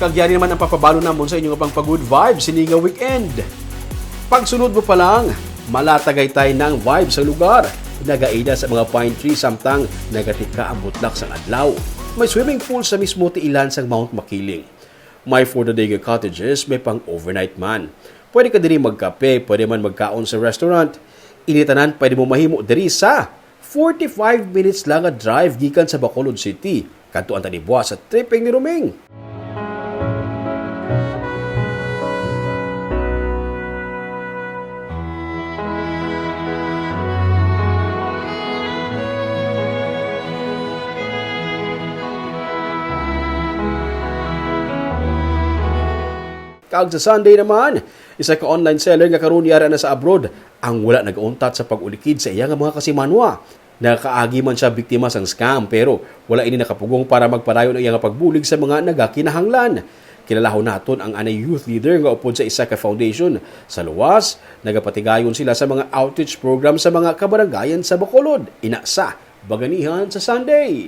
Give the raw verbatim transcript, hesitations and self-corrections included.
Kag yari naman ang papabalo namon sa inyo nga pang pa-good vibes sini nga weekend. Pagsulod mo pa lang, mala Tagaytay na ang vibe sa lugar. Nagaida sa mga pine tree samtang nagatika ang butlak sang adlaw. May swimming pool sa mismo tiilan sang Mount Makiling. May for the day nga cottages, may pang overnight man. Pwede ka diri magkape, pwede man magkaon sa restaurant. Ini tanan pwede mo mahimo diri sa forty-five minutes lang nga drive gikan sa Bacolod City. Kadtuan ta ni buwas sa tripping ni Roming. Kag sa Sunday naman, isa ka online seller nga karon yara na sa abroad ang wala nagauntat sa pag-ulikid sa iya nga mga kasimanwa. Nakaagi man siya biktima sang scam, pero wala ini nakapugong para magpadayon ang iya nga pagbulig sa mga nagakinahanglan. Kilalahon naton ang anay youth leader nga upod sa isa ka foundation. Sa luwas, nagapatigayon sila sa mga outreach program sa mga kabarangayan sa Bacolod, ina sa Baganihan sa Sunday.